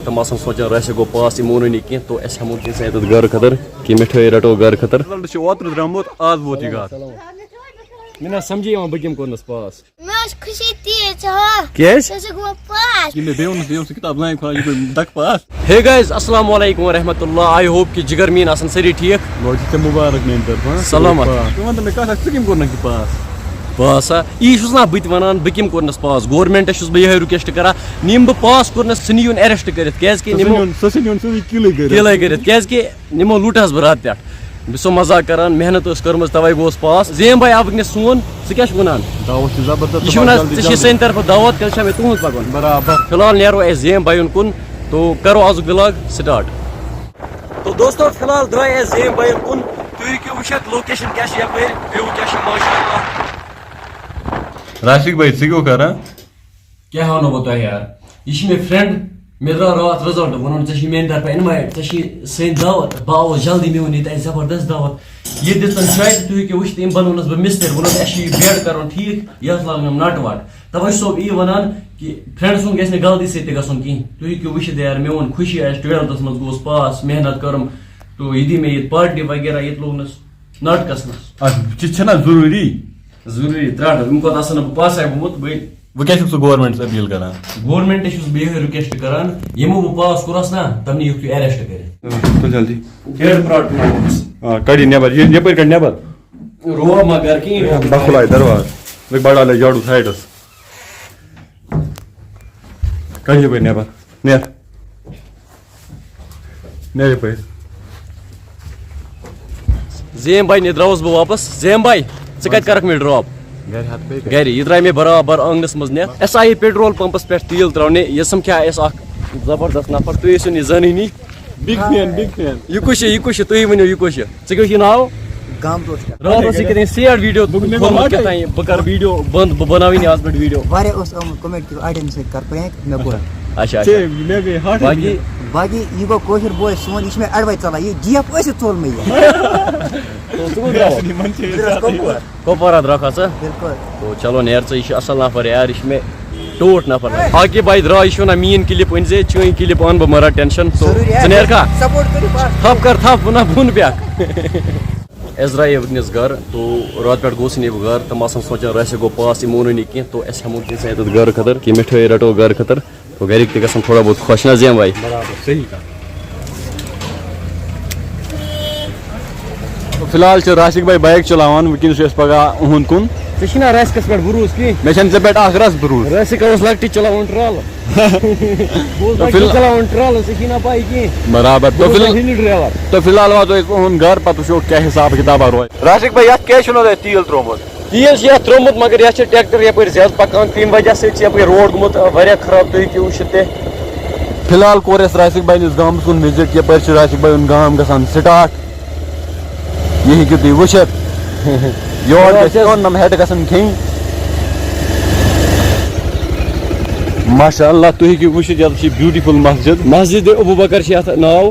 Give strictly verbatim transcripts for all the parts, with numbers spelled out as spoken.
تِم آسَن سونٛچان، راسِک گوٚو پاس، یہِ مونُے نہٕ کینٛہہ، تو اَسہِ ہٮ۪مو کینٛژھا ییٚتٮ۪تھ گَرٕ خٲطرٕ، کینٛہہ مِٹھٲے رَٹو گَرٕ خٲطرٕ۔ رِزلٹ چھُ اوترٕ درٛامُت، آز ووت یہِ گَرٕ۔ مےٚ نہ سَمجھے یِوان، بہٕ کٔمۍ کوٚرنَس پاس۔ مےٚ ٲس خوشی تیٖژ، ژٕ ہا۔ کیٛازِ؟ ژےٚ چھُکھ وۄنۍ پاس۔ یہِ مےٚ بیٚیہِ ووٚن، یہِ اوس کِتاب لایِن کھولان، یہِ گوٚو دَکہٕ پاس۔ Hey guys، السلام علیکم ورحمۃ اللہ۔ I hope کہ جگر میٖن آسَن سٲری ٹھیٖک۔ لوڑ چھِ ژےٚ مُبارک میٛانہِ طرفہٕ، ہاں؟ سلامت۔ پاس۔ ژٕ وَن تہٕ مےٚ کَتھ اَکھ، ژٕ کٔمۍ کوٚرنَکھ یہِ پاس؟ پاس ہا، یی چھُس نا بہٕ تہِ وَنان، بہٕ کٔمۍ کوٚرنَس پاس؟ گورمٮ۪نٛٹَس چھُس بہٕ یِہوٚے رِکوٮ۪سٹ کَران، ییٚمۍ بہٕ پاس کوٚرنَس، سُہ نِیوٗن اٮ۪رٮ۪سٹ کٔرِتھ، کیٛازِکہِ سُہ نِمو سُہ نیوٗن، سُہ سُہ نیوٗن سیوٚدُے کٔرِتھ۔ کِلَے کٔرِتھ، کیٛازِکہِ نِمو لوٗٹہٕ حظ بہٕ راتہٕ پٮ۪ٹھ۔ بہٕ چھُسو مزاق کران، محنت ٲس کٔرمٕژ، توے گوس پاس۔ زیم بھائی، آو وٕنکیٚنَس سون، ژٕ کیٛاہ چھُکھ وَنان؟ دعوت چھِ زبردست، یہِ چھُ وَنان، ژےٚ چھِ سٲنۍ طرفہٕ دعوت، تیٚلہِ چھا مےٚ تُہُنٛد پَکُن؟ برابر۔ فی الحال نیرو أسۍ زیم بھائی یُن کُن، تو کرو آزُک vlog start۔ تو دوستو، فی الحال درٛاے أسۍ زیم بھائی یُن کُن، تُہۍ ہیٚکِو وٕچھِتھ location کیٛاہ چھِ یَپٲرۍ، view کیٛاہ چھِ، ماشاء اللہ۔ راشِق بھائی، ژٕ کیٛاہ کران؟ کیٛاہ وَنو بہٕ تۄہہِ یار؟ یہِ چھِ مےٚ friend، مےٚ درٛاو راتھ result، ووٚنُن، "ژےٚ چھِ میٛانہِ طرفہٕ invite، ژےٚ چھِ سٲنۍ دعوت۔" بہٕ آوُس جلدی، مےٚ ووٚن، "ییٚتہِ آسہِ زبردست دعوت۔" ییٚتہِ دِژ تٔمۍ چایہِ تہٕ تُہۍ ہیٚکِو وٕچھِتھ، أمۍ بَنوونَس بہٕ مِستٕرۍ، ووٚنُن، "اَسہِ چھِ یہِ bed کَرُن ٹھیٖک، یَتھ لاگَن یِم نَٹہٕ وَٹہٕ۔" تَوَے چھُسو بہٕ یی وَنان کہِ friend سُنٛد گژھِ نہٕ غلطی سۭتۍ تہِ گژھُن کِہیٖنۍ۔ تُہۍ ہیٚکِو وٕچھِتھ یار، مےٚ ووٚن خوشی آسہِ، twelfthس منٛز گوس پاس، محنت کٔرٕم، تو یہِ دی مےٚ ییٚتہِ party وغیرہ، ییٚتہِ لوٚگنَس نَٹہٕ قٕسمَس۔ اَتھ چھِ، چھِنہ ضروٗری؟ ضروٗری ترٛٹھ، اَمہِ کھۄتہٕ آسان نہٕ بہٕ پاسے گوٚمُت، بٔلۍ۔ وۄنۍ کیٛاہ چھُکھ ژٕ governmentس appeal کران؟ Governmentس چھُس بہٕ یِہوٚے request کران، یِمو بہٕ پاس کوٚرُس نا، تِمنٕے ہیٚکِو arrest کٔرِتھ۔ آ، تُل جلدی۔ Bed پرٛاٹھ۔ آ، کڑ یہِ نٮ۪بر، یہِ یپٲرۍ کڑ نٮ۪بر۔ رو ما گھر کی۔ بہٕ کھُلایہِ دروازٕ۔ لٔگۍ بڑٕ آلے جاڑو sideس۔ کڑ یپٲرۍ نٮ۪بر۔ نیر۔ نیر یپٲرۍ۔ زیم بھائی، نیر درٛاوُس بہٕ واپس۔ زیم بھائی، ژٕ کتہِ کرکھ مےٚ drop؟ گرِ ہتھ پے پٮ۪ٹھ۔ گرِ۔ یہِ درٛاے مےٚ برابر آنٛگنس منٛز نیر۔ اَسہِ آیہِ petrol pumpس پٮ۪ٹھ تیٖل ترٛاونہِ۔ یہِ سمکھیٛاو اَسہِ اکھ زبردست نفر۔ تُہۍ ٲسِو نہٕ یہِ زانٲنی۔ Big fan، big fan۔ یہِ کُس چھُ؟ یہِ کُس چھُ؟ تُہی ؤنِو، یہِ کُس چھُ؟ ژےٚ کیٛاہ چھُ ناو؟ گام دوست۔ راتھ اوس یہِ کیٛاہ تام sad video مےٚ گوٚو کھولمُت واٹے۔ کیٛاہ تام، بہٕ کرٕ video بنٛد، بہٕ بناوٕے نہٕ آز پٮ۪ٹھ video۔ واریاہ اوس آمُت comment کہِ اَڑٮ۪ن سۭتۍ کر prank، مےٚ کوٚر۔ اچھا، اچھا۔ ژےٚ، مےٚ گٔے heart باقی attack۔ باقی یہِ گوٚو کٲشُر بوے سون، یہِ چھُ مےٚ اَڑوَے ژَلان، یہِ gap ٲسِتھ ژوٚل مےٚ یہِ۔ تو ژٕ کوٚت درٛاوکھ؟ یِمن چھِ بہٕ درٛاس کۄپوور۔ کۄپوارا درٛاکھ ہا ژٕ؟ بِلکُل۔ تو چلو نیر ژٕ، یہِ چھُ اَصٕل نفر یار، یہِ چھُ مےٚ ٹوٹھ نفر۔ عاقب بھائی درٛاو، یہِ چھُ وَنان میٛٲنۍ clip أنۍ زِ، چٲنۍ clip اَنہٕ بہٕ، مہ رَٹ tension۔ تو ضروٗری ژٕ آسہِ۔ نیر کھا؟ Support کٔرِو پاس۔ تھپھ کر تھپھ، بہٕ نہ بۄن بیٚکھ۔ أسۍ درٛایے وٕنکیٚنَس گَرٕ، تو راتہٕ پٮ۪ٹھ گوٚژھ نہٕ یہِ گَرٕ، تِم آسَن سونٛچان راسِک گوٚو پاس، یہِ مونُے نہٕ کینٛہہ، تو أسۍ ہٮ۪مو کینٛژھا ییٚتٮ۪تھ گَرٕ خٲطرٕ، کینٛہہ مِٹھٲے رَٹو گَرٕ خٲطرٕ، تو گَرِکۍ تہِ گژھن تھوڑا بہت خۄش، نہ زیم بھائی؟ برابر، صحیح کَتھ۔ تو فی الحال چھِ راسِک بھائی bike چلاوان، وٕنکیٚنَس چھُ اَسہِ پَگاہ اُہُنٛد کُن۔ ژےٚ چھُے نہ راسِکَس پٮ۪ٹھ بھروسہٕ کینٛہہ؟ مےٚ چھَنہٕ ژےٚ پٮ۪ٹھ اَکھ رَژھ بھروسہٕ۔ راسِک اوس لۄکٹہِ چلاوان ٹرٛالہٕ۔ بہٕ اوسُس تو فی لۄکٹہِ الحال چلاوان ٹرٛالہٕ، ژےٚ چھے نہ پَے کینٛہہ۔ برابر۔ بہٕ تو فی اوسُس الحال، ہِنٛدِ driver۔ تو فی الحال واتو أسۍ اُہُنٛد گَرٕ، پَتہٕ وٕچھو کیٛاہ حِساب کِتابہ روزِ۔ راسِک بھائی، یَتھ کیٛازِ چھُنہٕ تۄہہِ تیٖل ترٛوومُت؟ تیٖل چھُ یَتھ ترٛوومُت، مگر یَتھ چھُ tractor یَپٲرۍ زیادٕ پَکان، تَمہِ وجہ سۭتۍ چھُ یَپٲرۍ road گوٚمُت واریاہ خراب، تُہۍ ہیٚکِو وٕچھِتھ تہِ۔ فی الحال کوٚر اَسہِ راسِک بھائی نِس گامَس کُن visit، یَپٲرۍ چھُ راسِک بھائی ہُنٛد گام گژھان start۔ یہِ ہیٚکِو تُہۍ وٕچھِتھ۔ یور گژھِ یور نَم ہٮ۪ٹہٕ گژھن کھیٚنۍ۔ ماشاء اللہ، تُہۍ ہیٚکِو وٕچھِتھ، یَتھ چھِ beautiful مسجد۔ مسجد ابو بکر چھِ یَتھ ناو۔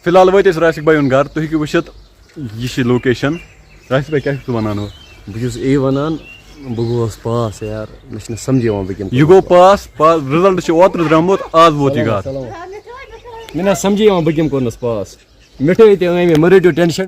فی الحال وٲتۍ أسۍ راسِک بھائی ہُنٛد گَرٕ، تُہۍ ہیٚکِو وٕچھِتھ۔ یہِ چھِ location۔ راشد بھائی، کیٛاہ چھُکھ ژٕ وَنان وۄنۍ؟ بہٕ چھُس یی وَنان، بہٕ گوس پاس یار، مےٚ چھُنہٕ سَمجھی یِوان بہٕ کَمہِ یہِ گوٚو پاس، پاس، result چھُ اوترٕ درٛامُت، آز ووت یہِ گَرٕ۔ مےٚ نہ سَمجھی یِوان بہٕ کَمہِ کوٚرنَس پاس۔ مِٹھٲے تہِ أنۍ مےٚ، مہٕ رٔٹِو tension۔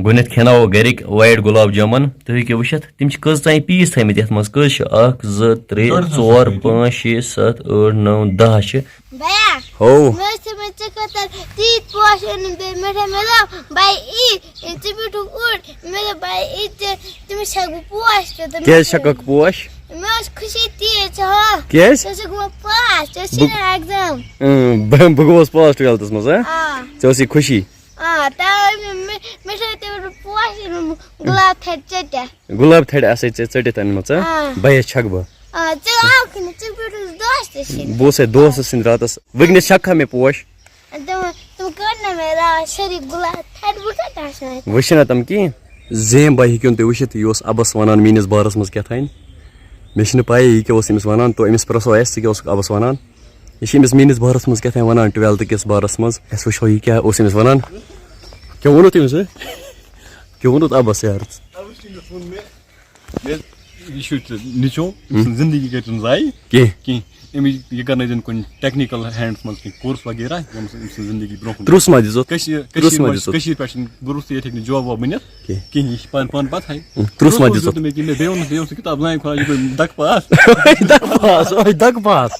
گۄڈٕنٮ۪تھ کھٮ۪ناوو گَرِکۍ white گۄلاب جامُن، تُہۍ ہیٚکِو وٕچھِتھ، تِم چھِ کٔژ تام piece تھٲیمٕتۍ یَتھ منٛز، کٔژ چھِ؟ اَکھ، زٕ، ترٛےٚ، ژور، پانٛژھ، شےٚ، سَتھ، ٲٹھ، نَو، دَہ چھِ۔ بیا، ہو۔ مےٚ ٲسۍ تھٲومٕتۍ ژےٚ خٲطرٕ تیٖتۍ پوش أنِم بیٚیہِ مِٹھٲے۔ مےٚ دوٚپ، بھائی، یی، ژٕ بیوٗٹھُکھ اوٗرۍ۔ مےٚ دوٚپ، بھائی، یی، ژےٚ، تٔمِس چھَکھ بہٕ پوش تہِ تہٕ کیٛازِ مِٹھٲے۔ چھَکَکھ پوش؟ مےٚ ٲس خوشی تیٖژ، ہا۔ کیٛازِ؟ ژےٚ چھُکھ وۄنۍ پاس، ژےٚ بہٕ چھُے نہٕ exam۔ اۭں، بہٕ، بہٕ گوٚوُس پاس twelfthس منٛز، ہا؟ آ۔ ژےٚ ٲسٕے خوشی۔ آ، تَوَے مےٚ، مےٚ، مِٹھٲے تہِ پوش أنِم، گۄلاب تھَرِ ژٔٹِتھ۔ گۄلاب تھَرِ آسَے ژےٚ ژٔٹِتھ أنمٕژ، ہا؟ آ۔ بَیَس چھَکہٕ بہٕ۔ آ، ژٕ آوکھٕے نہٕ، ژٕ بیوٗٹھُس دوستَس سۭتۍ۔ بہٕ اوسَے دوستَس سۭتۍ راتَس۔ وٕنکیٚنَس چھَکھا مےٚ پوش؟ تِم، تِم کٔڑۍ نہ مےٚ راتھ سٲری گۄلاب تھَرِ، وۄنۍ کَتہِ آسَن اَتہِ؟ وٕچھِو نہ تِم کِہیٖنۍ۔ زیم بھائی ہیٚکِو نہٕ تُہۍ وٕچھِتھ، یہِ اوس اَبَس وَنان میٛٲنِس بارَس منٛز کیٛاہ تام۔ مےٚ چھِنہٕ پَیی یہِ کیٛاہ اوس أمِس وَنان، تو أمِس پرٛژھو اَسہِ، ژٕ کیٛاہ اوسُکھ اَبَس وَنان؟ یہِ چھِ أمِس میٛٲنِس بارَس منٛز کیٛاہ تام وَنان، twelfth کِس بارَس منٛز۔ اَسہِ وٕچھو یہِ کیٛاہ اوس أمِس وَنان۔ کیٛاہ ووٚنُتھ أمِس، ہہ؟ کیٛاہ ووٚنُتھ اَبَس یار؟ یہِ چھُ ژےٚ نیٚچو، أمۍ سٕنٛز زندگی کَرِ نہٕ ضایع کینٛہہ۔ کینٛہہ۔ أمِس یہِ کَرنٲیزٮ۪ن کُنہِ ٹیکنیکل ہینڈس منٛز کینٛہہ کورس وغیرہ، ییٚمہِ سۭتۍ أمۍ سٕنٛز زندگی برونٛہہ کُن۔ ترُس ما دِژوتھ؟ کٔشیٖر ترُس کٔشیٖر ما منٛز دِژوتھ؟ کٔشیٖر پٮ۪ٹھ چھُنہٕ بروسہٕ، ییٚتہِ ہیٚکہِ نہٕ جاب واب بٔنِتھ کینٛہہ۔ کِہیٖنۍ، یہِ چھِ پَن پَن پَتہٕ ہاے۔ ترُس ما دِژوتھ؟ دیُت مےٚ کینٛہہ، مےٚ بیٚیہِ ووٚنُس، یہِ اوس کِتاب لاین کھولان، یہِ گوٚو دَکہٕ پاس۔ دَکہٕ پاس، اوے دَکہٕ پاس۔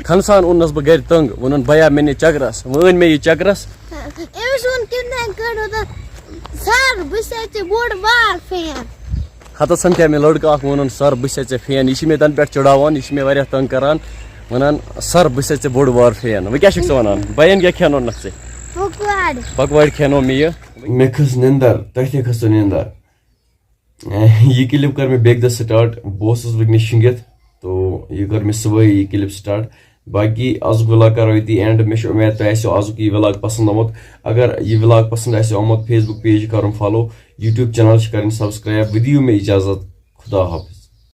خنسان اوٚننَس بہٕ گَرِ تنٛگ، ووٚنُن، "بیا، مےٚ نہِ چکرَس۔" وۄنۍ أنۍ مےٚ یہِ چکرَس۔ أمِس ووٚن کِتھ کٔنۍ کٔڑِو تہٕ سَر، بہٕ چھُسَے ژےٚ بوٚڑ بار فین۔ ہتس سمکھیو مےٚ لڑکہٕ اکھ، ووٚنُن، "سر، بہٕ چھُسے ژےٚ فین۔" یہِ چھُ مےٚ تنہٕ پٮ۪ٹھ چڑاوان، یہِ چھُ مےٚ واریاہ تنگ کران، ونان، "سر، بہٕ چھُسے ژےٚ بوٚڑ بار فین۔" وۄنۍ کیٛاہ چھُکھ ژٕ ونان؟ بین کیٛاہ کھیانوونکھ ژےٚ؟ پھۄکہٕ وارِ۔ پکوڑ کھیانو مےٚ یہِ۔ مےٚ کھٔژ نِندر، تۄہہِ تہِ کھٔژوٕ نِندر۔ یہِ کلپ کٔر مےٚ بیٚکہِ دۄہ سٹارٹ، بہٕ اوسُس وٕنکیٚنس شِنگِتھ، تو یہِ کٔر مےٚ صبحٲے یہِ کلپ سٹارٹ۔ باقی آزُک ولاگ کرو ییٚتی اینڈ۔ مےٚ چھُ اُمید تۄہہِ آسیو آزُک یہِ ولاگ پسند آمُت۔ اگر یہِ ولاگ پسند آسیو آمُت، فیس بُک پیج کرُن فالو، یوٗٹیوب چینل چھِ کرٕنۍ سبسکرایب۔ وۄنۍ دِیِو مےٚ اجازت، خدا حافظ۔